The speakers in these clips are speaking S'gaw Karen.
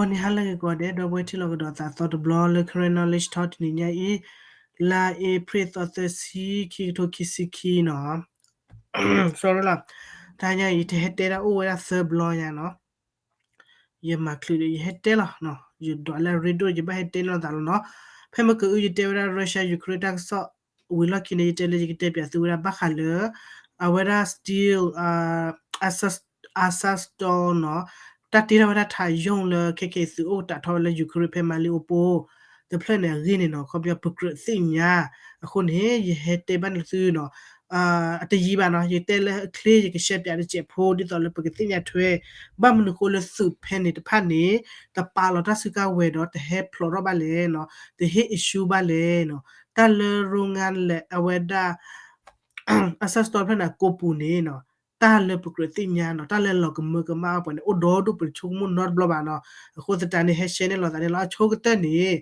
ဂီၤနံၤဟါလၢအဂ့ၤကိးဂၤဒဲး ဒီပုၢ်ဝဲၢ်ထံၣ်လိာ်ကဒီးသးသီတဘျီလၢ Karen Knowledge Talk တနံၤညါအံၤ, လါအ့ဖြ့ၣ်သီသၢဆံ ခံကထိခံဆံခံနီၤ, စီလီၤ, တဟါညါအံၤ တဟဲတဲဒၣ်အိၣ်ဝဲဒၣ်သၢဘျီညါနီၤ ယမၤချုးဒီးယဟဲတဲလီၤ, ယဒွးလၢအရ့ဒိၣ် ယဘၣ်ဟဲတဲန့ၢ်လိာ်သးလီၤနီၤ. ဖဲမ့ၢ်ကအု ယတဲဝဲဒၣ် Russia Ukraine တၢ်ကစီၣ်ဝံၤလီၢ်ခံန့ၣ် ယတဲလၢယကတဲပၠးသုဝဲဒၣ်ဘၣ်ဃးလၢ အဝဲဒၣ် steel, Azovstal နီၤ, တၢ်တ့ထီၣ်ဝဲဒၣ်ထးယိၣ်လၢခဲခဲအံၤ သုးအိၣ်ကတးထီၣ်ဝဲလၢ Ukraine ဖဲ Mariupol တဖျၢၣ်န့ၣ်အဂ့ၢ်န့ၣ်နီၤ, ခီပညီပကြၢးသ့ၣ်ညါ, အဃိန့ၣ် ယဟဲတဲဘၣ်န့ၢ်သုနီၤ အတယံာ်ဘၣ်နီၤ, ယတဲလၢအချ့ ယကရှဲပၠးတစဲးဖိ ဒ်သိးလၢပကသ့ၣ်ညါထွဲ, ဘၣ်မနုၤဃိလၢသုးဖဲန့ၣ်တဖၣ်န့ၣ် တပာ်လီၤတၢ်စုကဝဲၤဒီး တဟဲဖျိးထီၣ်ဘၣ်လဲၣ်နီၤ, တဟ့ၣ် issue ဘၣ်လဲၣ်နီၤ, တၢ်လၢ Rogan လဲၣ် အဝဲဒၣ် Azovstal ဖျၢၣ်န့ၣ် ကိးပူၤန့ၣ်နီၤ, တၢ်လၢပကြၢးသ့ၣ်ညါနီၤ, တၢ်လၢလီၤကမၢကမၣ်အီၤပှၤန့ၣ် အိၣ်ဒီဒူၣ် ပတဆိကမိၣ်နီတဘျီဘၣ်နီၤ. အဃိသတးန့ၣ် ဟဲရှဲန့ၢ်လိာ်သးန့ၣ်လီၤ. အဆိကတၢၢ်န့ၣ်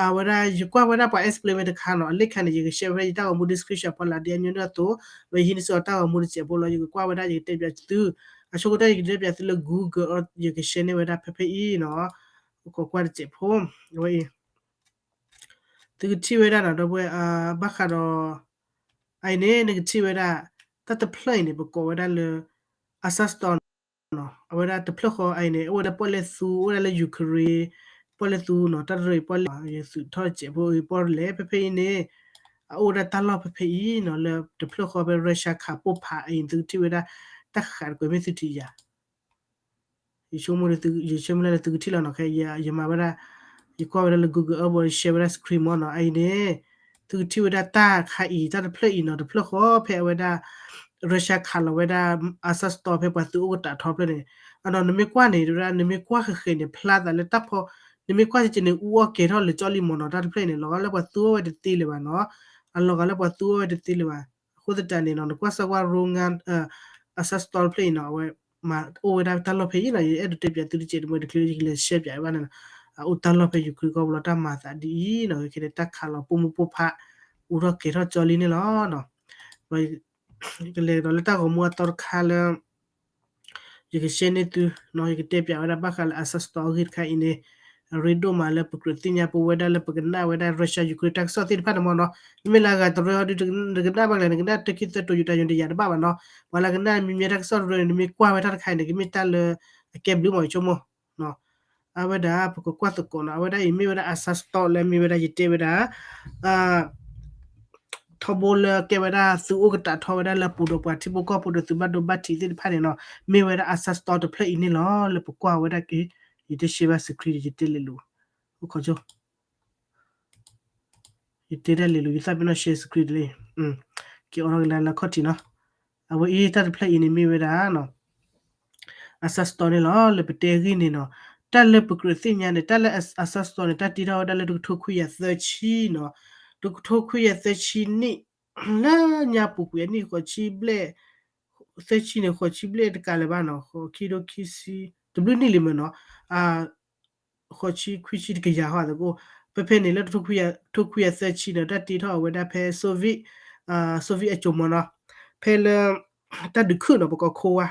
အဝဲဒၣ် ယကွၢ်ဝဲဒၣ်ပှၤ explain ဝဲတခါနီၤ, အလီၢ်ခံန့ၣ် ယကရှဲဝဲဒၣ်ယတၢ်ဂီၤမူ description ဖီလာ်ဒ်အညီနုၢ်အသိး, ဒီးယဟံးန့ၢ်စ့ၢ်ကီးတၢ်ဂီၤမူတစဲးဖိလီၤ. ယကကွၢ်ဝဲဒၣ် ယကတဲပၠးသု, အဆိကတၢၢ် ယကတဲပၠးသုလၢ Google, ယကရှဲန့ၢ်ဝဲဒၣ်ဖဲဖဲအံၤနီၤ, ခိးကွၢ်တစဲးဖိ, အဝဲအံၤ သုကထံၣ်ဝဲဒၣ်နီၤ ဒီပုၢ်ဝဲၢ်, ဘၣ်ဃးဒီး အအံၤန့ၣ် နကထံၣ်ဝဲဒၣ် တၢ်တဖျၢၣ်အံၤန့ၣ် ပကိးဝဲဒၣ်လၢ Azovstal နီၤ, အဝဲဒၣ်တဖျၢၣ်ဃီအအံၤန့ၣ် အိၣ်ဝဲဒၣ်ပီၣ်လဲၣ်သူ အိၣ်ဝဲဒၣ်လၢ Ukraine ပီၣ်လဲၣ်သူနီၤ, တၢ်တရၢၢ်အံၤပီၣ်လဲၣ်, ယသုးထီၣ်စဲးဖိအံၤပီၣ်လဲၣ် ဖဲဖဲအံၤန့ၣ်, အအိၣ်ဝဲဒၣ်တၢ်လီၢ်ဖဲဖဲအံၤနီၤ, လၢတဖျၢၣ်ဃီဖဲ Russia ခးပိၢ်ဖးအံၤ သုကထံၣ်ဝဲဒၣ် တၢ်ဃးတကွဲးမ့ၢ်သုထံၣ်ယၤ ယဆိကမိၣ်လၢသုကထံၣ်လီၤနီၤ, ခဲယမၤဝဲဒၣ်, ယကွၢ်ဝဲဒၣ်လၢ Google Earth ဘီ ယရှဲဝဲဒၣ် screen မီၢ်နီၤ, အအံၤန့ၣ် သုကထံၣ်ဝဲဒၣ်တၢ်ခါအံၤ တၢ်တဖျၢၣ်အံၤနီၤ, တဖျၢၣ်ဃီဖဲအဝဲဒၣ် Russia ခးလီၤဝဲဒၣ် Azovstal ဖဲပှၤသုးအိၣ်ကတးထီဖျၢၣ်န့ၣ်, အနီၤ နမ့ၢ်ကွၢ်န့ၣ် နမ့ၢ်ကွၢ်ဃဲၤဃဲၤန့ၣ် ဖျါသးလၢတၢ်ဖီ, နမ့ၢ်ကွၢ်စ့ၢ်ကီးန့ၣ် အူအီၣ်ကဲၤထီၣ်လၢကၠီလံမီၢ်နီၤ, တၢ်တဖျၢၣ်အံၤန့ၣ် လီၤဂာ်လၢပှၤသူအီၣ်ဝဲတသ့လၢၤဘၣ်နီၤ, အလီၤဂာ်လၢပှၤသူအီၣ်ဝဲတသ့လၢၤဘၣ်, အဃိသတးန့ၣ်နီၤ နကွၢ်စၢၤကွၢ် Rogan, Azovstal တဖျၢၣ်အံၤနီၤ, အဝဲမၤအိၣ်ဝဲဒၣ်တၢ်လီၢ်ဖဲအံၤနီၤ, ယအဲၣ်ဒိးတဲပၠးသုတစဲးတမှဲၤတချုး ယကလဲၤရှဲပၠးဝဲဘၣ်န့ၣ်, အအိၣ်တၢ်လီၢ်ဖဲ Ukraine ကီၢ်ပူၤလီၤ, တၢ်မၤသးဒ်အံၤနီၤ, ခဲန့ၣ်တၢ်ခးလီၤပိၢ်မုၢ်ပိၢ်ဖး အူထီၣ်ကဲၤထီၣ်ကၠီလံန့ၣ်လီၤ. ကလဲၤကဒီးလၢတၢ်ဂီၤမူအသီတခါလၢ ယကရှဲန့ၢ်သု, ယကတဲပၠးဝဲဒၣ်ဘၣ်ဃးလၢ Azovstal အဂ့ၢ်တခါအံၤန့ၣ်, အရ့ဒိၣ်မးလၢပကြၢးသ့ၣ်ညါပဝဲဒၣ်လၢပကနၣ်ဝဲဒၣ် Russia Ukraine တၢ်ကစီၣ်သ့ၣ်တဖၣ်န့ၣ်မီၢ်နီၤ, မ့မ့ၢ်လၢအဂၤတရၢဟီဒုး နကနၣ်ဘၣ်ကလဲၣ်, နကနၣ်တခံသၢတိၤယူၤတၢ်ယိၤတယာ်တဘၣ်ဘၣ်နီၤ, ပှၤလၢကနၣ်မံၤမံၤတၢ်ကစီၣ်တရၢန့ၣ် နမ့ၢ်ကွၢ်ဝဲတၢ်တခါအံၤန့ၣ် ကမ့ၢ်တၢ်လၢအကဲဘျုးမီၢ် ယဆိကမိၣ် အဝဲဒၣ်ပကကွၢ်သကိးနီၤ, အဝဲဒၣ်အံၤမ့ၢ်ဝဲဒၣ် Azovstal လၢမ့ၢ်ဝဲဒၣ်ယတဲဝဲဒၣ် ထီဘိလၢကဲဝဲဒၣ်သုးအိၣ်ကတးထီဝဲဒၣ်လၢအပူၤဒီးပှၤထံဖိကီၢ်ဖိဒီးသုးဘၣ်ဒိဘၣ်ထံးသ့ၣ်တဖၣ်န့ၣ်နီၤ, မ့ၢ်ဝဲဒၣ် Azovstal တဖျၢၣ်အံၤန့ၣ်လီၤ, လၢပကွၢ်ဝဲဒၣ်က့ၤ, ယတရှဲဘၣ် screen ယတဲလဲၤလိာ်, အိၣ်ခိးဆိ ယတဲဒၣ်လဲၤလိာ် ယသးပ့ၤနီၣ် share screen တလံ, က့ၤအိးထီၣ်ကဒါလၢခီၣ်ထံးနီၤ, အဝဲအံၤတၢ်တဖျၢၣ်အံၤန့ၣ်မ့ၢ်ဝဲဒၣ် Azovstal န့ၣ်လီၤ, လၢပတဲအဂ့ၢ်န့ၣ်နီၤ, တၢ်လၢပကြၢးသ့ၣ်ညါန့ၣ် တၢ်လၢ Azovstal န့ၣ် တၢ်တ့ထီၣ်ဝဲဒၣ်လၢတကထိခွံကယၤသၢဆံနီၤ, တကထိခွံကယၤသၢဆံနံၣ်, လၢညါပူၤကွံာ်အနံၣ်ဃိးဆံဘျဲၣ်, သၢဆံန့ၣ် ဃိးဆံဘျဲၣ်တကးလၢၤဘၣ်နီၤ, ဃိးခံထိခံဆံ, တဘျုးနံၣ်လံမ့ၢ်နီၤ, ဃိးဆံခွံဆံတကယၤဟီသကိး, ဖဲဖဲန့ၣ်လၢတကထိခွံကယၤသၢဆံန့ၣ် တၢ်တ့ထီၣ်အဝဲဒၣ်ဖဲ Soviet, Soviet အစိၤမီၢ်နီၤ, ဖဲလၢ တၢ်ဒုးခုၣ်နီၤ ပကိး Cold War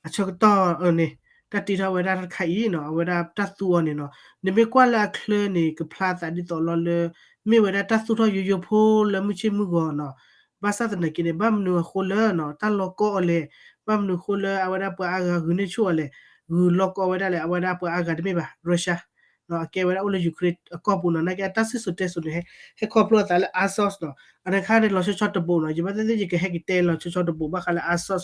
အဆၢကတီၢ်န့ၣ် တၢ်တ့ထီၣ်ဝဲဒၣ်တၢ်တခါအံၤနီၤ, အဝဲဒၣ်တၢ်သူအီၤန့ၣ်နီၤ, နမ့ၢ်ကွၢ်လၢအချၢန့ၣ် ကဖျါသးဒ်သိးလီၤလၢ မ့ၢ်ဝဲဒၣ်တၢ်သူၣ်ထီၣ်ယိယိဖိလၢမုၢ်ဆ့ၣ်မုၢ်ဂီၤနီၤ, ဘၣ်ဆၣ်သနာ်က့န့ၣ် ဘၣ်မနုၤအဃိလၢနီၤ တၢ်လီၤကီအီၤလဲၣ်, ဘၣ်မနုၤအဃိလၢအဝဲဒၣ်ပှၤအါဂၤဂုာ်န့ၢ်ဆူၣ်အီၤလဲၣ်, ဂုာ်လီၤကီဝဲဒၣ်လၢ အဝဲဒၣ်ပှၤအါဂၤတမ့ၢ်ဘၣ် Russia နီၤ, အကဲဝဲဒၣ်အိၣ်လၢ Ukraine အကီၢ်ပူၤနီၤ, နာ်က့အတၢ်စံၣ်စိၤတဲစိၤန့ၣ် ဟဲခီဖျိအသးလၢ Azov နီၤ, အန့ၣ်ခါန့ၣ် လီၤဆီဆီတဘိးနီၤ, ယဘၣ်သ့ၣ်သ့ၣ် ယကဟဲက့ၤတဲလီၤဆီဆီတဘိး ဘၣ်ဃးလၢ Azov,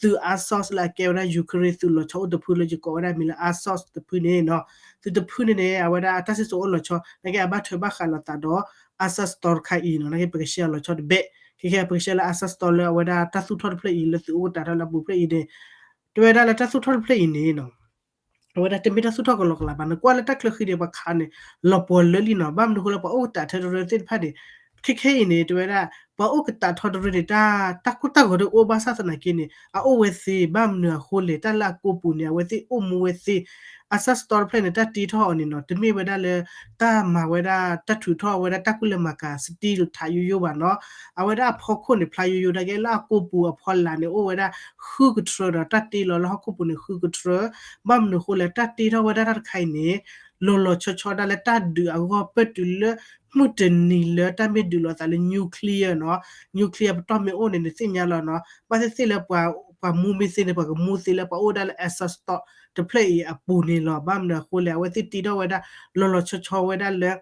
သုး Azov လၢအကဲဝဲဒၣ် Ukraine သုးလီၤဆီအိၣ်တဖုလၢယကိးဝဲဒၣ်မံၤလၢ Azov တဖုန့ၣ်နီၤ, သုးတဖုန့ၣ်န့ၣ် အဝဲဒၣ်အတၢ်စံၣ်စိၤအိၣ်လီၤဆီ နာ်က့အဘၣ်ထွဲဘၣ်ဃးလိာ်သးဒီး Azov တခါအံၤနီၤ, နာ်က့ပကရှဲအီၤလီၤဆီတဘ့ၣ်, ခဲခဲပကရှဲလၢ Azov လၢအဝဲဒၣ်တၢ်သူၣ်ထီၣ်တဖျၢၣ်အံၤ လၢသုးအိၣ်ကတးထီၣ်လၢအပူၤဖျၢၣ်အံၤန့ၣ်, တဲဝဲဒၣ်လၢတၢ်သူၣ်ထီၣ်တဖျၢၣ်အံၤန့ၣ်နီၤ အဝဲဒၣ်တမ့ၢ်တၢ်သူၣ်ထီၣ်ကလီကလးဘၣ်, နကွၢ်လၢတၢ်ချၢဃံန့ၣ် ပှၤခးန့ၣ် လီၤပှီၤလၢလံနီၤ, ဘၣ်မနုၤအဃိလၢပှၤအိၣ်ကတးထီၣ်တရၢသ့ၣ်တဖၣ်န့ၣ်, ခဲခဲအံၤန့ၣ် တဲဝဲဒၣ် ပှၤအိၣ်ကတးထီၣ်တရၢန့ၣ် တၢ် တၢ်ကိၢ်တၢ်ဂီၤတအိၣ်ဘၣ်ဆၣ်သနာ်က့န့ၣ် အအိၣ်ဝဲသ့, ဘၣ်မနုၤအဃိလဲၣ်, တၢ်လၢအကိးပူၤန့ၣ် အဝဲသ့ၣ်အိၣ်မူဝဲသ့, Azovstal တဖျၢၣ်န့ၣ် တၢ်တ့ထီၣ်အီၤန့ၣ်နီၤ တမ့ၢ်ဝဲဒၣ်လၢ တၢ်မၤဝဲဒၣ် တၢ်ထုးထီၣ်ဝဲဒၣ်တၢ်ကူၣ်လဲၤမၤကၤ steel ထးယိယိဘၣ်နီၤ. အဝဲဒၣ်အဖီခိၣ်န့ၣ် ဖျါယိယိ နာ်က့လၢအကိာ်ပူၤအဖီလာ်န့ၣ် အိၣ်ဝဲဒၣ်ဃုကထြၢဒီး တၢ်တ့လီၤလၢဟီၣ်ခိၣ်ပူၤန့ၣ် ဃုကထြၢ. ဘၣ်မနုၤအဃိလဲၣ် တၢ်တ့ထီၣ်ဝဲဒၣ်တၢ်တခါအံၤန့ၣ် လီၤလီၤဆီဆီဒၣ်လၢတၢ်ဒုးအဂီၢ် ပၢၢ်တုၤလၢ မုၢ်တနံၤလၢတၢ်မ့ၢ်ဒုးလိာ်သးလၢ nuclear နီၤ, nuclear ပတီၢ်မ့ၢ်အိၣ်န့ၣ် နသ့ၣ်ညါလီၤနီၤ. ဘၣ်သ့ၣ်သ့ၣ်လၢ ပှၤမူမ့ၢ်သ့န့ၣ် ပှၤကမူသ့လၢပှၤအိၣ်ဝဲဒၣ်လၢ Azovstal တဖျၢၣ်အံၤအပူၤန့ၣ်လီၤ. ဘၣ်မနုၤအဃိလဲၣ် အဝဲသ့ၣ်တ့ထီၣ်ဝဲဒၣ် လီၤလီၤဆီဆီဝဲဒၣ်လၢ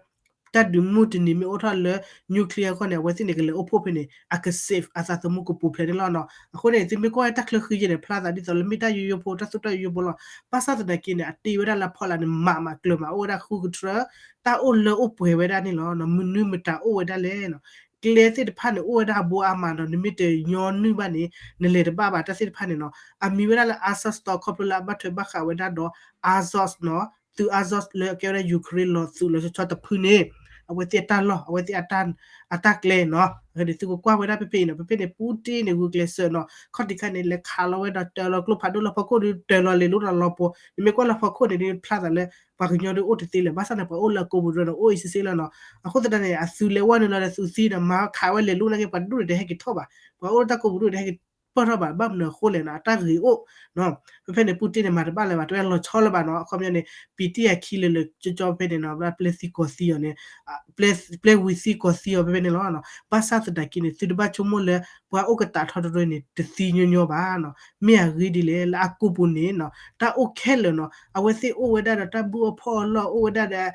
တၢ်ဒုးမုၢ်တနံၤမ့ၢ်အိၣ်ထီၣ်လၢ nuclear အဂီၢ်န့ၣ် အဝဲသ့ၣ်န့ၣ် ကလဲၤအိၣ်ဖှိၣ်ဖဲန့ၣ် အက save အသးသမူကပူၤဖျဲးန့ၣ်လီၤနီၤ. အဃိန့ၣ် သုမ့ၢ်ကွၢ်ဝဲတၢ်ချၢဃံယဲၢ်န့ၣ် ဖျါသးဒ်သိးလၢမ့ၢ်တၢ်ယိယိဖိ တၢ်သူၣ်တၢ်ယိယိဖိလီၤ. ဘၣ်ဆၣ်သနာ်က့န့ၣ် အတ့ဝဲဒၣ်လၢအဖီလာ်န့ၣ် မးမးကျၢၤမး အိၣ်ဝဲဒၣ်ဃုကထြၢ တၢ်အိၣ်လၢအိၣ်ပှဲၤဝဲဒၣ်န့ၣ်လီၤ. မနုၤမတၤအိၣ်ဝဲဒၣ်လဲၣ်နီၤ. ကျဲသ့ၣ်တဖၣ်န့ၣ် အိၣ်ဝဲဒၣ်အဘိအါမးဒီး နမ့ၢ်တညီနုၢ်ဘၣ်န့ၣ် နလဲၤတဘၣ်ဘၣ် တၢ်သ့ၣ်တဖၣ်န့ၣ်နီၤ. အမံၤဝဲဒၣ်လၢ Azovstal ခီဖျိလၢအဘၣ်ထွဲဘၣ်ဃးဝဲဒၣ်ဒီး Azov နီၤ, သုး Azov လၢအကဲဝဲဒၣ် Ukraine လီၤသုးလီၤဆီဆီတဖုန့ၣ် အဝဲသ့ၣ်အတၢ်လီၢ် အဝဲသ့ၣ်အတၢ်ကျဲနီၤ. အဃိန့ၣ် သုကကွၢ်ဝဲဒၣ်ဖဲဖဲအံၤနီၤ, ဖဲဖဲန့ၣ် Putin န့ၣ် ဂုာ်ကျဲးစၢးနီၤ, ခီၣ်ထံးခါန့ၣ် လဲၤခးလီၤဝဲဒီးတၢ်လီၤကျိဖးဒိၣ်လၢဖီခိၣ်ဒီး တၢ်လီၤလဲၤလိၤဒီးလီၤပှီၤ, နမ့ၢ်ကွၢ်လၢဖီခိၣ်န့ၣ်ဒီး ဖျါသးလၢ ပှၤကညီဒီးအိၣ်တသ့လၢၤ, ဘၣ်ဆၣ်န့ၣ် ပှၤအိၣ်လၢအကိာ်ပူၤတရၢန့ၣ် အိၣ်အံၤစ့စ့လီၤနီၤ. အဃိသတးန့ၣ် အသုးလဲၤဝဲနုာ်လီၤဒီးသုးသံဒီး မၤခးဝဲလဲၤလိၤနာ်က့ ပှၤဒိၣ်န့ၣ်တဟဲက့ၤထီၣ်ဘၣ်, ပှၤအိၣ်လၢတၢ်ကိာ်ပူၤဒိၣ်န့ၣ်တဟဲက့ၤပၢၢ်ထီၣ်ဘၣ်, ဘၣ်မနုၤအဃိလဲၣ်နီၤ, အတၢ်ဂ့ၤအိၣ် ဖဲဖဲန့ၣ် Putin န့ၣ် မၤတဘၣ်လၢၤဘၣ်, တဝဲလီၤဆီလၢၤဘၣ်နီၤ. အခီပညီန့ၣ် ပံၤတံၢ်အခံလၢာ်လၢာ်ကၠီကၠီဖဲန့ၣ်နီၤ, ပျဲသံကီၤသံအီၤန့ၣ် ပျဲဝံသံကီၤသံအီၤဖဲဖဲန့ၣ်လီၤ. ဘၣ်ဆၣ်သနာ်က့န့ၣ် သုတဘၣ်ဆိကမိၣ်လၢ ပှၤအိၣ်ကတးထီတရၢန့ၣ် တသံညီညီဘၣ်နီၤ. မ့ၢ်အဂ့ၢ်ဒ်လဲၣ် လၢအကိာ်ပူၤန့ၣ်နီၤ တၢ်အိၣ်ခဲလၢာ်နီၤ, အဝဲသ့ၣ်အိၣ်ဝဲဒၣ်ဒီးတၢ်ဘူၣ်အဖီၣ်အလီၢ် အိၣ်ဝဲဒၣ်ဒီး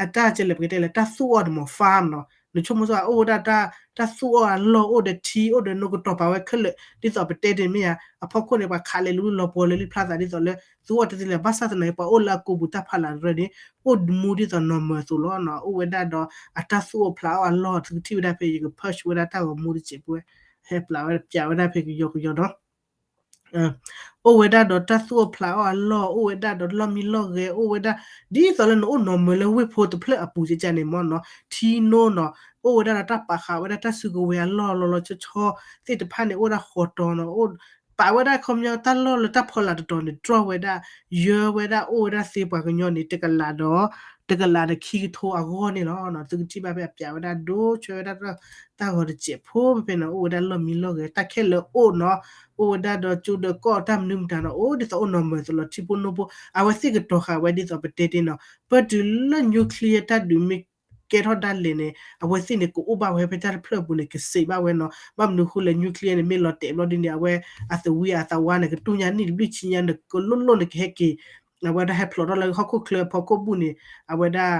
အတၢ်ကလဲၣ်ပကတဲလၢ တၢ်သူၣ်အီၣ်တမီၤ farm နီၤ, နဆိကမိၣ်ဆိ အိၣ်ဝဲဒၣ် တၢ်သူၣ်အီၣ်အလီၢ် အိၣ်ဒီးထံ အိၣ်ဒီးနိကတီၤပာ်ဝဲခဲလၢာ် ဒ်သိးပတဲတ့ၢ်မ့ၢ်ဧါ, အဖီခိၣ်န့ၣ် ပှၤခးလဲၤလူလီၤပှီၤလၢလံဖျါသးဒ်သိးလၢ သူၣ်အီၣ်တသ့လၢၤ, ဘၣ်ဆၣ်သနာ်က့ ပှၤအိၣ်လၢအကိာ်ပူၤတၢ်ဖီလာ်တရၢန့ၣ် အိၣ်မူဒ်သိးနီၢ်မၢၤအသိးလီၤနီၤ, အိၣ်ဝဲဒၣ်ဒီးအတၢ်သူၣ်အီၣ်ဖျးအီၣ်အလီၢ် သုကထံၣ်ဝဲဒၣ်ဖဲ ယက push ဝဲဒၣ်တၢ်ဂီၤမူတစဲးဖိ ဟဲပျးဝဲ ပျးဝဲဒၣ်ဖဲကယီကယီနီၤ အိၣ်ဝဲဒၣ်ဒီးတၢ်သူၣ်အီၣ်ဖျးအီၣ်အလီၢ် အိၣ်ဝဲဒၣ်ဒီးလီၢ်မံလီၢ်ဂဲၤ အိၣ်ဝဲဒၣ် ဒ်သိးလၢနအိၣ်နီၢ်မၢၤလၢဝ့ၢ်ဖိတဖျၢၣ်အပူၤကကန့ၣ်မ့ၢ်နီၤ, ထံနိနီၤ, အိၣ်ဝဲဒၣ်ဒီးတၢ်ပာ်ဃာ်ဝဲဒၣ်တၢ်စုကဝဲၤအလီၢ်လီၤလီၤဆီဆီသ့ၣ်တဖၣ်န့ၣ် အိၣ်ဝဲဒၣ်ဃီတီၤနီၤ, အိၣ် ပာ်ဝဲဒၣ်ခီပညီတၢ်လီၢ်လၢတၢ်ဖီလာ်တတီၤန့ၣ် တြီၢ်ဝဲဒၣ် ယၢဝဲဒၣ် အိၣ်ဝဲဒၣ်သ့ပှၤကညီန့ၣ် တကလးဒီး တကလးဒီးခံကထိအဂီၢ်န့ၣ်လီၤ. သုကထံၣ်ဘၣ်ဖဲအပျးဝဲဒၣ်ဒိဆွဲဝဲဒၣ် တၢ်ဂီၤတစဲးဖိဖဲဖဲန့ၣ် အိၣ်ဝဲဒၣ်လီၢ်မံလီၢ်ဂဲၤ တၢ်ခဲလၢာ်အိၣ်နီၤ, အိၣ်ဝဲဒၣ်ဒီးကၠိဒီးကီၢ်တၢ်မနုၤမတၤနီၤ အိၣ်ဒ်သိးအိၣ်နီၢ်မၢၤသိးလီၤ ထံဖိနိဖိ အဝဲသ့ၣ်ကတီၤဃာ်ဝဲဒ်သိးပတဲတ့ၢ်နီၤ, ပၢၢ်တုၤလၢ nuclear တၢ်ဒုးမ့ၢ်ကဲထီၣ်ဒၣ်လဲာ်န့ၣ် အဝဲသ့ၣ်န့ၣ် ကအိၣ်ဘၣ်ဝဲဖဲတၢ်တဖျၢၣ်အပူၤန့ၣ် ကစံးဘၣ်ဝဲနီၤ, ဘၣ်မနုၤဃိလဲၣ် nuclear န့ၣ် မ့ၢ်လီၤတဲာ်ဘျီဒ်န့ၣ် အဝဲအသဝံအသဝါန့ၣ် ကတူၢ်ညါနံၣ်တဘျုးဆံညါန့ၣ် ကလိၣ်လိၣ်န့ၣ် ကဟဲက့ၤ အဝဲဒၣ်ဟဲဖျိးထီၣ်လၢဟီၣ်ခိၣ်ချၢအဖီခိၣ်ဘူၣ်န့ၣ် အဝဲဒၣ်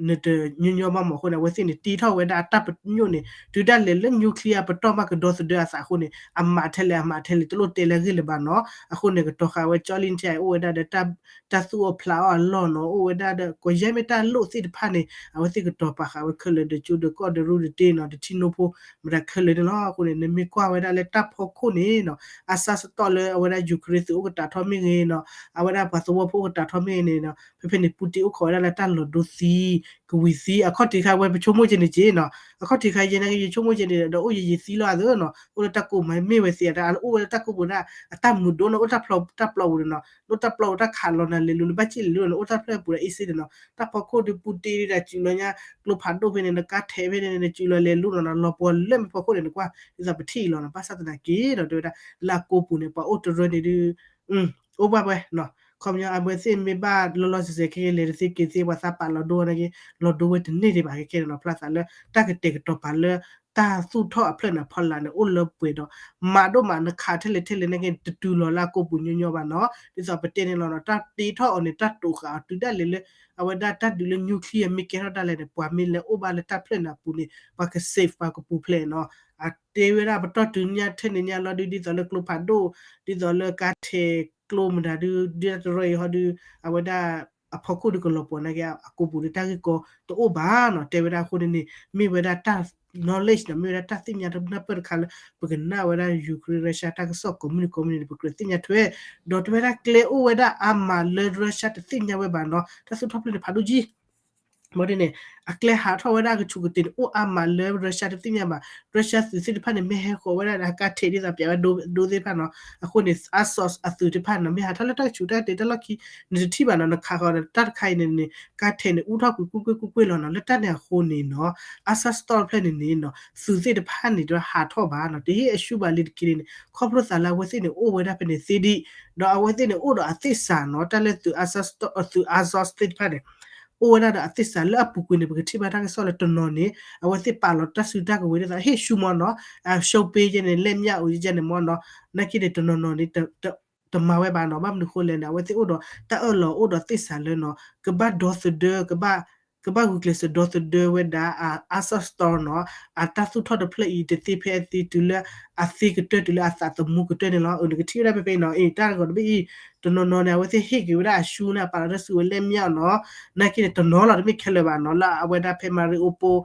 နတညီညီဘၣ်မးအဃိန့ၣ် အဝဲသ့ၣ်န့ၣ် တ့ထီၣ်ဝဲဒၣ်အတၢ်ပညိၣ်န့ၣ် တုၤဒၣ်လဲာ်လၢ nuclear ပတီၢ်မးကဒီသဒၢအသးအဃိန့ၣ် အမၤထဲလဲၣ် အမၤထဲလဲၣ် တလိၣ်တဲလၢအဂ့ၢ်လၢၤဘၣ်နီၤ, အဃိန့ၣ် ကတီၤဃာ်ဝဲ ကၠီလံထံ အိၣ်ဝဲဒၣ်ဒီး တၢ်သူၣ်အီၣ်ဖျးအီၣ်အလီၢ်နီၤ, အိၣ်ဝဲဒၣ်ဒီး ကီၢ်ယဲၢ်မ့ၢ်တၢ်လိၣ်သ့ၣ်တဖၣ်န့ၣ် အဝဲသ့ၣ်ကတီၤပာ်ဃာ်ဝဲခဲလၢာ်ဒီး ကၠိဒီးကီၢ်ဒီးရူဒီးတ့နီၤ ဒီးထံနိဖိ မတၤခဲလၢာ်န့ၣ်လီၤ. အဃိန့ၣ် နမ့ၢ်ကွၢ်ဝဲဒၣ်လၢတၢ်ဖီခိၣ်န့ၣ်နီၤ အစါစတီၣ်လၢအဝဲဒၣ် Ukraine သုးအိၣ်ကတးထီၣ်မ့ၢ်ဂ့ၤနီၤ, အဝဲဒၣ်ပှၤသဝီဖိအိၣ်ကတးထီၣ်မ့ၢ်ဂ့ၤန့ၣ်နီၤ, ဖဲဖဲန့ၣ် Putin အိၣ်ခိးဝဲဒၣ်လၢတၢ်လီၤဒိသံ ကဝံၤသံ အခီၣ်ထံးခါဝဲပဆိကမိၣ်က့ၤန့ၣ်က့ၤနီၤ, အခီၣ်ထံးခါယဲနာ်က့ ယဆိကမိၣ်က့ၤန့ၣ်ဒီး အိၣ်ယံာ်ယံာ်သံလီၤအသးနီၤ, အိၣ်လၢတၢ်ကိၢ်မးမ့ၢ်ဝဲသ့ၣ်အတၢ် အိၣ်ဝဲလၢတၢ်ကိၢ်ပူၤဒၣ် အတၢ်မုာ်ဒိၣ်န့ၣ် အိၣ်တၢ်ဖျီတၢ်ပျီပူၤန့ၣ်နီၤ, အိၣ်တၢ်ပျီပူၤတၢ်ခးလီၤနၤလဲၤလူၤ နဘၣ်စံၣ်လဲၤလူၤန့ၣ် အိၣ်တၢ်ဖျၢၣ်ပူၤဒီးအ့ၣ်စ့န့ၣ်နီၤ, တၢ်ဖီခိၣ်ဒီး Putin ဒၣ်စူၤလီၤညါ ကျိဖးဒိၣ်ဖဲန့ၣ် နကါထဲးဖဲန့ၣ် နစူၤလီၤလဲၤလူၤနီၤနီၤ လီၤပှီၤလၢမ့ၢ်ဖီခိၣ်န့ၣ် နကွၢ် ဒ်သိးပထံၣ်အံၤလီၤနီၤ, ဘၣ်ဆၣ်သနာ်က့ဒီး တဲဝဲဒၣ် လၢအကိၢ်ပူၤန့ၣ် ပှၤအိၣ်တရၢန့ၣ်ဒုး အိၣ်ဘၣ်ဝဲနီၤ, ခီပညီအဝဲသ့ၣ်မ့ၢ်ဘၣ်လီၤလီၤဆဲးဆဲးခဲကဲလဲၤတသ့က့ၤသ့ ပှၤသးပာ်လီၤဒိဝဲနာ်က့ လီၤဒိဝဲတန့ၢ်ဒံးဘၣ်ခဲကဲန့ၣ်နီၤ, ဖျါသးလၢ တၢ်ကတဲာ်ကတီၤပာ်လၢ တၢ်သူၣ်ထီၣ်အဖျၢၣ်န့ၣ် ဖီလာ်န့ၣ် အိၣ်လၢပှဲၤဒီး မးဒိၣ်မး နခးထဲလဲၣ်ထဲလဲၣ်နာ်က့ တတုၤလီၤလၢအကိၢ်ပူၤညီညီဘၣ်နီၤ, ဒ်သိးပတဲန့ၣ်လီၤနီၤ, တၢ်တ့ထီၣ်အီၤန့ၣ် တၢ်တိာ်ဃာ်အီၤတုၤဒၣ်လဲာ်လၢ အဝဲဒၣ်တၢ်ဒုးလၢ nuclear မ့ၢ်ကဲထီၣ်ဒၣ်လဲာ်န့ၣ် ပှၤမ့ၢ်လဲၤအိၣ်ဘၣ်လၢတၢ်ဖျၢၣ်န့ၣ်အပူၤန့ၣ် ပှၤက save ပှၤကပူၤဖျဲးနီၤ, အတဲဝဲဒၣ်ပတီၢ်တုၤညါထဲန့ၣ်ညါလီၤဒုး ဒ်သိးလၢကျိဖးဒိၣ် ဒ်သိးလၢကါထဲးကျိမတၤဒုး ဒ်တရၢအံၤဟီဒုး အဝဲဒၣ် အဖီခိၣ်ဒုးကလီၤပှီၤနာ်က့ အကိၢ်ပူၤဒုးတၢ်ဂ့ၢ်ကီတအိၣ်ဘၣ်နီၤ, တဲဝဲဒၣ်အဃိန့ၣ်န့ၣ် မ့ၢ်ဝဲဒၣ်တၢ် knowledge နီၤ, မ့ၢ်ဝဲဒၣ်တၢ်သ့ၣ်ညါတနၢ်ပၢၢ်တခါလၢ ပကနၣ်ဝဲဒၣ် Ukraine Russia တၢ်ကစီၣ်ကိးမုၢ်နံၤကိးမုၢ်နံၤန့ၣ် ပကြၢးသ့ၣ်ညါထွဲ, ဒီးတဲဝဲဒၣ်ကျဲအိၣ်ဝဲဒၣ်အါမးလၢ Russia တသ့ၣ်ညါဝဲဘၣ်နီၤ, တၢ်သူၣ်ထီၣ်ဖျၢၣ်န့ၣ်ဖးဒိၣ်ကံ ဘၣ်ဒ်န့ၣ် အကျဲဟးထီၣ်ဝဲဒၣ်ကဆူးကတ့ၢ်န့ၣ် အိၣ်အါမးလၢ Russia တသ့ၣ်ညါဘၣ်. Russia သုးသ့ၣ်တဖၣ်န့ၣ် မ့ၢ်ဟဲဃီၤဝဲဒၣ်ဒီး ကါထဲးဒ်သိးပျးဝဲဒၣ်ဒိသ့ၣ်တဖၣ်နီၤ. အဃိန့ၣ် Azov အသုးတဖၣ်နီၤ မ့ၢ်ဟးထီၣ်လၢတၢ်ကဆူးတၢ်ကတ့ၢ်တၢ်လီၢ်ခံ နတထံၣ်ဘၣ်နီၤ နခးဃီၤဒီးတၢ်တခါအံၤန့ၣ်န့ၣ် ကါထဲးန့ၣ် အူထီၣ်ကွ့ၢ်ကွ့ၢ်ကွ့ၢ်ကွ့ၢ်လီၤနီၤ. လၢတၢ်န့ၣ်အဃိန့ၣ်နီၤ Azovstal တဖျၢၣ်န့ၣ်န့ၣ်နီၤ သုးသ့ၣ်တဖၣ်န့ၣ်ဒီးဟးထီၣ်ဘၣ်နီၤ တဟ့ၣ်အရှုံးဘၣ်လံတက့ၢ်န့ၣ် ခီဖျိသးလၢအဝဲသ့ၣ်န့ၣ် အိၣ်ဝဲဒၣ်ဖဲန့ၣ်သ့ဒံး ဒီးအဝဲသ့ၣ်န့ၣ် အိၣ်ဒီးအသ့ၣ်စးနီၤ တၢ်လၢသုး Azov သုး Azov သ့ၣ်တဖၣ်န့ၣ် အိၣ်ဝဲဒၣ်ဒီးအသ့ၣ်စးလၢအပူၤကွံာ်န့ၣ် ပကထံၣ်ဘၣ်တၢ်ကစီၣ်လၢတနီၤန့ၣ် အဝဲသ့ၣ်ပာ်လီၤတၢ်စုတၢ်ကဝဲၤဒ်သိး ဟ့ၣ်ရှုံးမီၤနီၤ အရှုံးပေး ယဲန့ၣ် လက်မြတ်အို ယဲန့ၣ်မီၤနီၤ နာ်က့န့ၣ် တနီၤနီၤန့ၣ် တမၤဝဲဘၣ်နီၤ ဘၣ်မနုၤဃိလဲၣ်န့ၣ် အဝဲသ့ၣ်အိၣ်ဒီးတၢ်အၢၣ်လီၤအိၣ်ဒီးသ့ၣ်စးလၢနီၤ ကဘၣ်ဒီသဒၢ ကဘၣ် ကဘၣ်ဂုာ်ကျဲးစၢးဒီသဒၢဝဲဒၣ် Azovstal နီၤ အတၢ်သူၣ်ထီၣ်တဖျၢၣ်အံၤ တသ့ဖဲအသ့တုၤလၢအသ့ကတၢၢ် တုၤလၢအသးသမူကတၢၢ်န့ၣ်လီၤ. အၢ နကထံၣ်ဝဲဒၣ်ဖဲဖဲအံၤနီၤ အ့ တၢ်ဂီၤတဘ့ၣ်အံၤ တနီၤနီၤန့ၣ် အဝဲသ့ၣ်ဟ့ၣ်က့ၤဝဲဒၣ်အရှုံးန့ၣ် ပာ်လီၤတၢ်စုကဝဲၤ လက်မြတ် နီၤ နာ်က့န့ၣ် တနီၤလီၤတမ့ၢ်ခဲလၢာ်ဘၣ်နီၤ လၢအဝဲဒၣ်ဖဲ Mariupol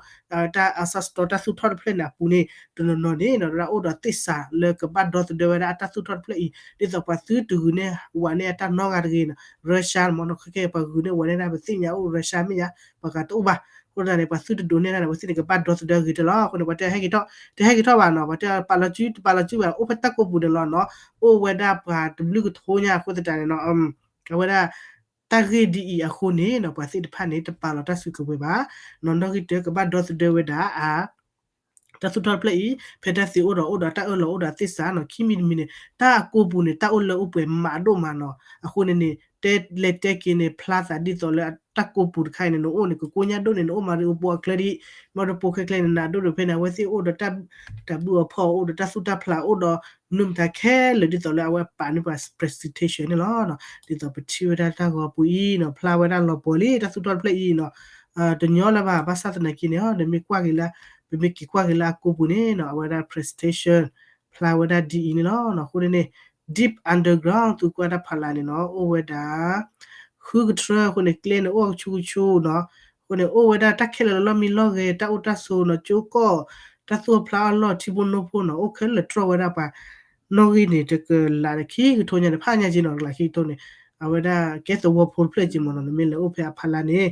တၢ် Azovstal တၢ်သူၣ်ထီၣ်တဖျၢၣ်န့ၣ်အပူၤန့ၣ် တနီၤနီၤန့ၣ်နီၤ ဒၣ်အိၣ်ဒီးသ့ၣ်စးလၢကဘၣ်ဒီသဒၢဝဲဒၣ်အတၢ်သူၣ်ထီၣ်တဖျၢၣ်အံၤ ဒ်သိးပှၤသုတဂုာ်န့ၢ်ဝၤန့ၢ်အတၢ်နီတဂၤတဂ့ၤနီၤ Russia မီၤနီၤ ခဲကဲပှၤဂုာ်န့ၢ်ဝၤန့ၢ်ဒၣ် ပသ့ၣ်ညါအိၣ် Russia မ့ၢ်ယါ ပှၤဂၤတအိၣ်ဘၣ်. အဃိသတးန့ၣ် ပှၤသုတဒိးန့ၢ်ဒၣ်န့ၣ် အဝဲသ့ၣ်န့ၣ် ကဘၣ်ဒီသဒၢဂ့ၤတလီၤ. အဃိန့ၣ် ပှၤတဲဟဲက့ၤထီၣ် တဟဲက့ၤထီၣ်ဘၣ်နီၤ ပှၤတဲပာ်လီၤစု တပာ်လီၤစုဘၣ် အိၣ်ဖဲတၢ်ကိးပူၤန့ၣ်လီၤနီၤ အိၣ်ဝဲဒၣ်ပှၤတဘျုးကထိညါအဃိသတးန့ၣ်နီၤ အဝဲဒၣ် တၢ်ဂ့ၢ်ဒ်အံၤအဃိန့ၣ်နီၤ ပှၤသ့ၣ်တဖၣ်န့ၣ် တပာ်လီၤတၢ်စုကဝဲၤဘၣ်နီၤ နီၣ်ဂံၢ်တၢ ကဘၣ်ဒီသဒၢဝဲဒၣ်အ တၢ်သူၣ်ထီၣ်တဖျၢၣ်အံၤ ဖဲတၢ်သ့အိၣ်ဒီးအိၣ်ဒီးတၢ်အၢၣ်လီၤအိၣ်ဒီးသ့ၣ်စးနီၤ ခံမံၤတမံၤန့ၣ် တၢ်အကိးပူၤန့ၣ် တၢ်အိၣ်လၢအိၣ်ပှဲၤမးဒိၣ်မးနီၤ အဃိန့ၣ်န့ၣ် တဲလဲၤတဲက့ၤန့ၣ် ဖျါသးဒ်သိးလၢတၢ်ကိးပူၤတခါအံၤန့ၣ် နအိၣ်န့ၣ် ကကိညၣ်ဒိၣ်န့ၣ် နအိၣ် Mariupol အကျဲဒံး Mariupol ခဲကျဲန့ၣ် နးဒိၣ်ဒိၣ်ဖဲန့ၣ် အဝဲသ့ၣ်အိၣ်ဒီးတၢ် တၢ်ဘုၣ်အဖီၣ် အိၣ်ဒီးတၢ်သူၣ်တၢ်ဖျး အိၣ်ဒီးမနုၤမတၤခဲလၢာ် ဒ်သိးလၢအဝဲပာ်န့ၢ်ပှၤ presentation န့ၣ်လီၤ. ဒ်သိးပထံၣ်ဝဲဒၣ်တၢ်ဂီၤပူၤအံၤနီၤ ဖျါဝဲဒၣ်လီၤပှီၢ်လံ တၢ်သူၣ်ထီၣ်တဖျၢၣ်အံၤနီၤ တညီလၢၤဘၣ် ဘၣ်ဆၣ်သနာ်က့န့ၣ် နမ့ၢ်ကွၢ်က့ၤလၢ ပမ့ၢ်က့ၤကွၢ်က့ၤလၢအကိးပူၤန့ၣ်နီၤ အဝဲဒၣ် presentation ဖျါဝဲဒၣ်ဒ်အံၤန့ၣ်လီၤ. အဃိန့ၣ်န့ၣ် deep underground သုကွၢ်တၢ်ဖးလၢ်န့ၣ်နီၤ အိၣ်ဝဲဒၣ် ဃုကထြၢ အဃိန့ၣ် ကျဲန့ၣ်အိၣ်ကဆူကဆူနီၤ အဃိန့ၣ် အိၣ်ဝဲဒၣ်တၢ်ခဲလၢာ်လၢလီၢ်မံလီၢ်ဂဲၤ တၢ်အိၣ်တၢ်ဆိးနီၤ ကၠိကီၢ် တၢ်သူၣ်အဖျါအလီၢ် ထံဖိနိဖိနီၤ အိၣ်ခဲလၢာ်တြီၢ်ဝဲဒၣ်ပှၤ နီၣ်ဂံၢ်န့ၣ် တကလးခံကထိညါန့ၣ် ဖးညါက့နီၤ တကလးခံကထိန့ၣ် အဝဲဒၣ်ကဲသဝီဖိတဖျၢၣ်က့မ့ၢ်နီၤ နမ့ၢ်လဲၤအိၣ်ဖဲအဖီလာ်န့ၣ်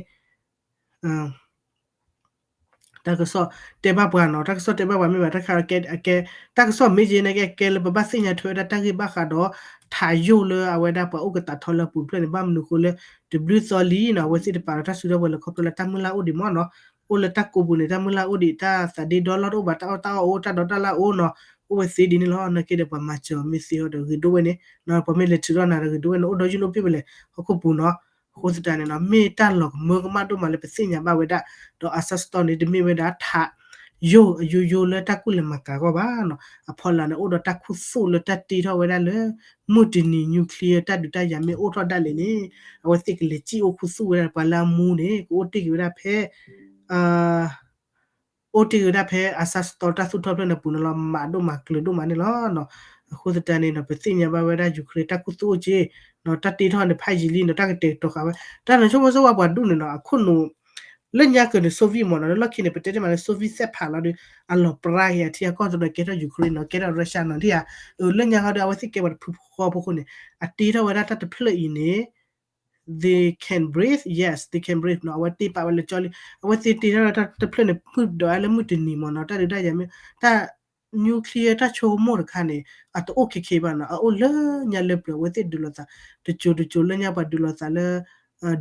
တၢ်ကစီၣ်တဲဘၣ်ပှၤနီၤ တၢ်ကစီၣ်တဲဘၣ်ပှၤမ့ၢ်ဘၣ် တၢ်ခါကဲ အကဲ တၢ်ကစီၣ်မ့ၢ်က့န့ၣ် ကဲလၢပဘၣ်သ့ၣ်ညါထွဲဝဲဒၣ်တၢ်ဂ့ၢ်ဘၣ်ဃးဒီး ထးယိၣ်လၢအဝဲဒၣ်ပှၤအိၣ်ကတးထီလၢအပူၤတဖျၢၣ်န့ၣ် ဘၣ်မနုၤဃိလၢ တဘျုးသီလံနီၤ အဝဲသ့ၣ်တပာ်လီၤတၢ်စုဒီပုၢ်ဝဲၢ်လၢခီဖျိလၢတၢ်မုၢ်လၢ်အိၣ်ဒံးမ့ၢ်နီၤ အိၣ်လၢတၢ်ကိးပူၤန့ၣ် တၢ်မုၢ်လၢ်အိၣ်ဒံး တၢ်သးဒ့ဒီလီၢ်တအိၣ်ဘၣ် တၢ်အီၣ်တၢ်အီအိၣ် တၢ်ဒီတၢ်လၢ်အိၣ်နီၤ အိၣ်ဝဲသ့ဒ်န့ၣ်လီၤ. နာ်က့ဒီးပှၤမၤစၢၤအီၤမ့ၢ်သ့အီၤဒီးဂ့ၤဒိၣ်ဝဲန့ၣ် ပှၤမ့ၢ်လဲၤထုးထီၣ်နၤဒီးဂ့ၤဒိၣ်ဝဲန့ၣ် အိၣ်ဒီးယုၢ်နိၣ်ပ့ၢ်ဝဲလဲၣ် ဟီၣ်ခိၣ်ပူၤနီၤ အဃိသတးန့ၣ်နီၤ မ့ၢ်တၢ်လီၤကမၢကမၣ်ဒိၣ်မးလၢပသ့ၣ်ညါဘၣ်ဝဲဒၣ် ဒီး Azovstal န့ၣ် တမ့ၢ်ဝဲဒၣ်ထးယိၣ်အယိယိလၢတၢ်ကူၣ်လဲၤမၤကၤအဂီၢ်ဘၣ်နီၤ အဖီလာ်န့ၣ် အိၣ်ဒီးတၢ်ခူသူၣ်လၢတၢ်တ့ထီၣ်ဝဲဒၣ်လၢ မုၢ်တနံၤ nuclear တၢ်ဒုးတၢ်ယၤမ့ၢ်အိၣ်ထီၣ်ဒၣ်လဲာ်န့ၣ် အဝဲသ့ၣ်ကလဲၤစံၣ်အိၣ်ခူသူၣ်ဝဲဒၣ်ပှၤလၢအမူန့ၣ် ကအိၣ်တ့ၢ်က့ၤဝဲဒၣ်ဖဲ အိၣ်တ့ၢ်က့ၤဝဲဒၣ်ဖဲ Azovstal တၢ်သူၣ်ထီၣ်ဖျၢၣ်န့ၣ်ပူၤန့ၣ်လီၤ မးဒိၣ်မးကျၢၤဒိၣ်မးန့ၣ်လီၤ. အဃိသတးန့ၣ်ဒီး ပသ့ၣ်ညါဘၣ်ဝဲဒၣ် Ukraine တၢ်ခူသူၣ်အိၣ်က့ၤ တၢ်တ့ထီၣ်န့ၣ်ဖးယံာ်လံနီၤ တၢ်ကတဲာ်ကတီၤဃာ်ဝဲ တၢ်န့ၣ်ဆိကမိၣ်ဆိကဝါပှၤဒူၣ်န့ၣ်နီၤ အခိၣ်နူာ် လၢညါကၢၤန့ၣ် Soviet မ့ၢ်နီၤ လၢလီၢ်ခံန့ၣ် ပတဲတ့ၢ်မးလၢ Soviet စဲးဖးလီၤဒီး အလီၤပြါက့ၤအထံအကီၢ်တနီၤ ကဲထီၣ် Russia နီၤ ဒ်အံၤ လၢညါဃီဒီး အဝဲသ့ၣ်ကဲပှၤတဖုဃီဖိအဃိန့ၣ် အတ့ထီၣ်ဝဲဒၣ်တၢ်တဖျၢၣ်အံၤန့ၣ် they can breathe, yes, they can breathe နီၤ အဝဲတ့ပာ်ဝဲလၢကၠီလံ အဝဲသ့ၣ်တ့ထီၣ်ဝဲဒၣ်တၢ်တဖျၢၣ်န့ၣ် မုၢ်ဒီးလၢမုၢ်တနံၤမ့ၢ်နီၤ တၢ်ဒုးတၢ်ယၤမ့ၢ် တၢ် nuclear တၢ်ဆိကမိၣ်တခါန့ၣ် အတအိၣ်ခဲခဲဘၣ်နီၤ အအိၣ်လၢညါလၢပျၢၤ အဝဲသ့ၣ်ဒုးလိာ်သး တစိၤတစိၤလၢညါပှၤဒုးလိာ်သးလၢ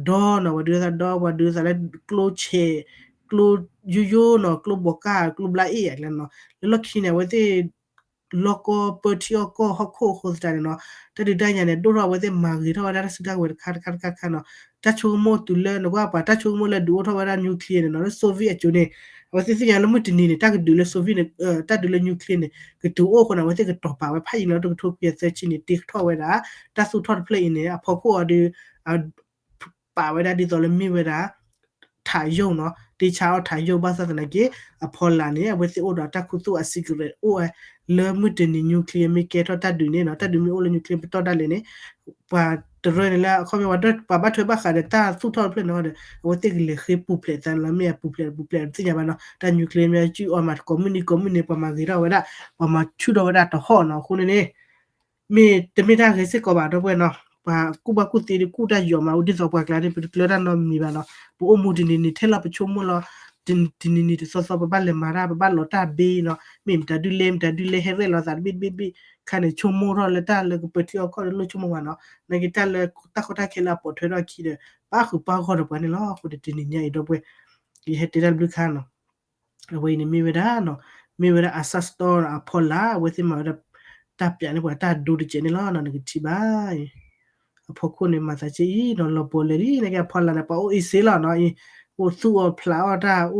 ဒီနီၤ ပှၤဒုးလိာ်သးဒီ ပှၤဒုးလိာ်သးလၢကျိဆဲး ကျိယိယိနီၤ ကျိဘီကၢ် ကျိဘျါအ့ၣ်ယၤကျဲနီၤ လၢလီၢ်ခံန့ၣ် အဝဲသ့ၣ် လီၢ်ကီၢ်ပၢထံအီၣ်ကီၢ်ဟီၣ်ခိၣ်အဃိသတးန့ၣ်နီၤ တၢ်ဒုးတၢ်ယၤန့ၣ် ဒိၣ်ထီၣ်အဝဲသ့ၣ်မၤဂ့ၤထီၣ်ဝဲဒၣ်တၢ်စုတၢ်ကဝဲၤတခါတခါတခါခါနီၤ တၢ်ဆိကမိၣ်တုၤလၢနကွၢ်ပှၤ တၢ်ဆိကမိၣ်လၢဒုးအိၣ်ထီၣ်ဝဲဒၣ် nuclear န့ၣ်နီၤ လၢ Soviet အစိၤန့ၣ် အဝဲသ့ၣ်သ့ၣ်ညါလၢမုၢ်တနံၤန့ၣ် တၢ်ကဒုးလၢ Soviet န့ၣ် တၢ်ဒုးလၢ nuclear န့ၣ် ကတုၤအိၣ်အဃိန့ၣ် အဝဲသ့ၣ်ကတီၤပာ်ဝဲဖးယံာ်လီၤ တကထိခွံကယၤသၢဆံန့ၣ် တ့ထီၣ်ဝဲဒၣ် တၢ်သူၣ်ထီၣ်တဖျၢၣ်အံၤန့ၣ် အဖီခိၣ်အီၤဒီး ပာ်ဝဲဒၣ်ဒ်သိးလၢမ့ၢ်ဝဲဒၣ် ထးယိၣ်နီၤ တ့ဆါအီၣ်ထးယိၣ် ဘၣ်ဆၣ်သနာ်က့ အဖီလာ်န့ၣ် အဝဲသ့ၣ်အိၣ်ဒီးတၢ်ခူသူၣ်အ secret အိၣ်ဝဲ လၢမုၢ်တနံၤ nuclear မ့ၢ်ကဲထီၣ်တၢ်ဒုးန့ၣ်နီၤ တၢ်ဒုးမ့ၢ်အိၣ်လၢ nuclear ပတီၢ်ဒၣ်လဲာ်န့ၣ် ပှၤတရၢန့ၣ်လၢအခီပညီ ပှၤဘၣ်ထွဲဘၣ်ဃးဒီးတၢ်သူၣ်ထီၣ်တဖျၢၣ်န့ၣ်ဒီး အဝဲသ့ၣ်ကလဲၤဃ့ပူၤဖျဲးသးလီၤ မ့ၢ်အပူၤဖျဲးပူၤဖျဲးတသ့ၣ်ညါဘၣ်နီၤ တၢ် nuclear မ့ၢ်အစုအီၤမးတကိးမုၢ်နံၤကိးမုၢ်နံၤ ပှၤမၤဂ့ၤထီၣ်ဝဲဒၣ် ပှၤမၤဆူၣ်ထီၣ်ဝဲဒၣ်တဟီၣ်နီၤ အဃိန့ၣ်န့ၣ် မ့ၢ်တမ့ၢ်တၢ်ဂ့ၤစ့ၢ်ကီးဘၣ်ဒီပုၢ်ဝဲၢ်နီၤ ပှၤကူၣ်ဘၣ်ကူၣ်သ့ဒီးကူၣ်တၢ်ယိာ်မး အိၣ်ဒ်သိးပှၤကျါန့ၣ် ပတကျၢၤတၢ်နီတမံၤဘၣ်နီၤ. ပအိၣ်မူတနံၤနံၤထဲလီၤ ပဆိကမိၣ်လီၤ တနံၤနံၤတသီသီ ပဘၣ်လဲၤမၤတၢ် ပဘၣ်လီၤတၢ်ဘ့နီၤ. မ့ၢ်မတၤဒုလဲၣ် မတၤဒုလဲၣ် ဟဲရဲၣ်လီၤသးတဘ့ၣ်တဘ့ၣ်တဘ့ၣ် ခါန့ၣ် ဆိကမိၣ်ထီၣ်လၢတၢ်လၢကပၢၤထံအီခီၣ်ဒီးလိၣ်ဆိကမိၣ်ဘၣ်နီၤ. နာ်က့တၢ်လၢတၢ်ကီတၢ်ခဲလၢအပိာ်ထွဲထီၣ်အခံဒီး ပၣ်ဃုာ်ပၣ်ဂီၢ်ဒီးပှၤန့ၣ်လီၤ. အဃိန့ၣ် တနံၤညါအံၤဒီပုၢ်ဝဲၢ် ယဟဲတဲတၢ်တဘျုးခါနီၤ. အဝဲအံၤန့ၣ်မ့ၢ်ဝဲဒၣ်နီၤ, မ့ၢ်ဝဲဒၣ် Assault Store နီၤ အဖီလာ် အဝဲသ့ၣ်မၤဝဲဒၣ် တၢ်ပျးန့ၢ်ပှၤတၢ်ဒိတကဲးန့ၣ်လီၤနီၤ. နကထံၣ်ဘၣ်အံၤ အဖီခိၣ်န့ၣ် မၤသးက့အံၤနီၤ လီၤပှီၤလဲၤလံ နာ်က့အဖီလာ်န့ၣ် ပှၤအိၣ်အ့ၣ်စ့လီၤနီၤ. အံၤ အိၣ်သူၣ်အီၣ်ဖျးအီၣ်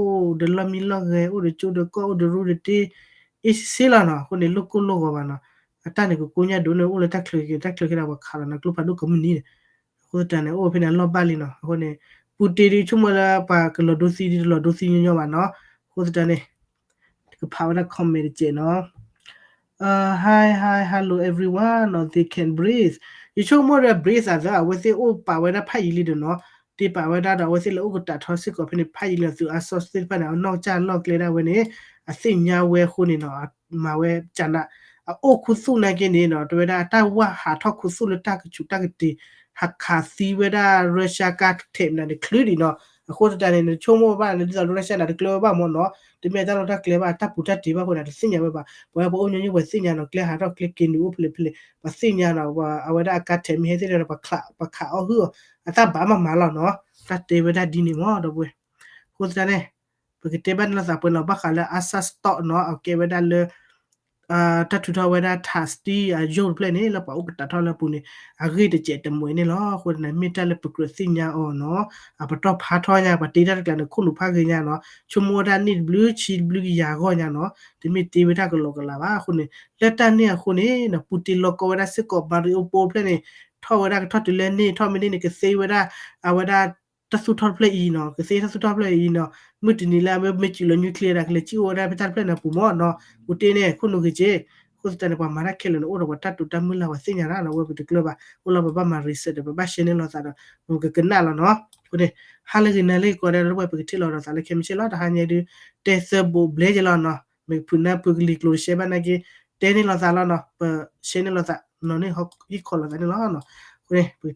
တၢ် အိၣ်ဒီးလီၢ်မံလီၢ်ဂဲၤ အိၣ်ဒီးကၠိဒီးကီၢ် အိၣ်ဒီးရူဒီးတ့ အ့ၣ်စ့လီၤနီၤ. အဃိန့ၣ် လိၣ်ကိၢ်လိၣ်ဂီၤဘၣ်နီၤ. အတၢ်န့ၣ် ကကိညၢ်ဒိၣ်န့ၣ် အိၣ်လၢတၢ်ချၢက့ၤ တၢ်ချၢက့ၤဒီးပှၤခးလီၤနီၤ ကျိဖးဒိၣ်ကိးမုၢ်နံၤန့ၣ်. အဃိသတးန့ၣ် အိၣ်ဖဲန့ၣ်အလီၢ်ဘၣ်လံနီၤ. အဃိန့ၣ် ပူတ့ဒုးဆိကမိၣ်လၢ ပှၤကလီၤဒိသံဒုး တလီၤဒိသံညီညီဘၣ်နီၤ. အဃိသတးန့ၣ် ကဖးဝဲဒၣ် comment တစဲးနီၤ. Hi, hi, hello everyone, no, they can breathe. ယဆိကမိၣ်ဒီး breathe အသး အဝဲသ့ၣ်အိၣ်ပာ်ဝဲဒၣ်ဖးယံာ်လံဒီးနီၤ, တ့ပာ်ဝဲဒၣ်ဒီး အဝဲသ့ၣ်လၢအိၣ်ကတးထီစ့ၢ်ကီးဖဲန့ၣ် ဖးယံာ်လံ သုး Assault သ့ၣ်တဖၣ်န့ၣ် အနီၢ်ကစၢ်လီၢ်ကျဲဒၣ်ဝဲန့ၣ် အသ့ၣ်ညါဝဲအဃိန့ၣ်နီၤ, မၤဝဲကနး အအိၣ်ခူသူၣ်နာ်က့န့ၣ်နီၤ, တဲဝဲဒၣ်အတၢ်ဝၢ်ဟးထီၣ်ခူသူၣ်လၢတၢ်ကဆူးတၢ်ကတ့ၤ ဟးခးသံဝဲဒၣ် Russia ကါထဲးမနုၤန့ၣ် ချုးဒံးနီၤ. အဃိသတးန့ၣ် နဆိကမိၣ်ဘၣ်န့ၣ် ဒ်သိး Russia န့ၣ် တကျၢၤဝဲဘၣ်မ့ၢ်နီၤ, တမ့ၢ်အတၢ်လီၢ်တၢ်ကျဲဘၣ် တၢ်ပူၤတၢ်တ့ၤဘၣ်အဃိန့ၣ် တသ့ၣ်ညါဝဲဘၣ်. ပဝဲပအိၣ်ညီနုၢ်ပှၤသ့ၣ်ညါနီၤ, ကျဲဟးထီၣ်ကျဲက့ၤနုာ်အိၣ်ဖဲလဲၣ်ဖဲလဲၣ် ပှၤသ့ၣ်ညါနီၤ, အဝဲဒၣ်အကါထဲးမ့ၢ်ဟဲသ့ၣ်ဒီး ပှၤခးအီၣ်ဟုၣ်အီၤ အတၢ်ဘၣ်မၤမၤလီၤနီၤ. တၢ်တဲဝဲဒၣ်ဒ်န့ၣ်မ့ၢ်ဒီပုၢ်ဝဲၢ်. အဃိသတးန့ၣ် ပကတဲဘၣ်န့ၣ်လိာ်သးပှဲၤလီၤ ဘၣ်ဃးလၢ Assault Store နီၤ, အကဲဝဲဒၣ်လၢ တၢ်ထုးထီၣ်ဝဲဒၣ် Type C အယိၢ်တဖျၢၣ်န့ၣ် လၢပှၤအိၣ်ကတးထီၣ်လၢအပူၤန့ၣ် အဂ့ၢ်တစဲးတမှဲၤန့ၣ်လီၤ. အဃိန့ၣ် မ့ၢ်တၢ်လၢပကြၢးသ့ၣ်ညါအီၤနီၤ, အပတီၢ်ဖးထီၣ်ညါ ပှၤတ့တၢ်တကျးန့ၣ် ခိၣ်နူာ်ဖးဂ့ၤညါနီၤ, ဆိကမိၣ်ဝဲဒၣ်နံၣ်တဘျုးဆံတဘျုးကယၤဂီၢ်ညါနီၤ, တမ့ၢ်တ့ဝဲဒၣ်ကလီကလးဘၣ်. အဃိန့ၣ် လၢတၢ်န့ၣ်အဃိန့ၣ် ပူတ့လီၤကီဝဲဒၣ်စ့ၢ်ကီး Mariupol ဖျၢၣ်န့ၣ် ထီၣ်ဝဲဒၣ်ကထီၣ်တုၤလၢန့ၣ် ထီၣ်မ့ၢ်န့ၣ်န့ၣ် ကသ့ဝဲဒၣ် အဝဲဒၣ် တၢ်သူၣ်ထီၣ်တဖျၢၣ်အံၤနီၤ, ကသ့တၢ်သူၣ်ထီၣ်တဖျၢၣ်အံၤနီၤ, မုၢ်တနံၤလၢအမ့ၢ်မ့ၢ်စံးလီၤ nuclear ဒၣ်ကလဲၤစံၣ်အိၣ်ဝဲဒၣ်ဖဲတၢ်တဖျၢၣ်န့ၣ်အပူၤမ့ၢ်နီၤ, ပူတ့န့ၣ် ခိၣ်နူာ်ဂ့ၤက့, အဃိသတးန့ၣ် ပှၤမၤတၢ်ခဲလၢာ်န့ၣ် အိၣ်ဒီးပှၤတၢ်တိာ်တၢ်မုၢ်လၢ် ပှၤသ့ၣ်ညါတၢ်နီၤ, ဝဲပတကျၢၤဘၣ်, အိၣ်လီၤပဘၣ်မၤ research ဒီး ပဘၣ်ရှဲန့ၢ်လိာ်သးဒီး ပကကနၣ်လီၤနီၤ. အဃိန့ၣ် ဟါလၢဂ့ၤနၤလၢဂ့ၤကိးဂၤဒဲး ဒီပုၢ်ဝဲၢ် ပကထံၣ်လိာ်ဒီးသးလၢခဲမုၢ်ဆ့ၣ်လီၤ. တဟါညါဒုး တဲသၢဘိးဘျဲက့ၤလီၤနီၤ, မ့ၢ်ဖုးနၢ်ဖုးကလံၤကျိၤတရှဲဘၣ်နာ်က့ တဲန့ၢ်လိာ်သးလီၤနီၤ, ပရှဲန့ၢ်လိာ်သးနီၤန့ၣ် ဟီၣ်ခိၣ်လီၤသးန့ၣ်လီၤ. အဃိန့ၣ် ပကထံၣ်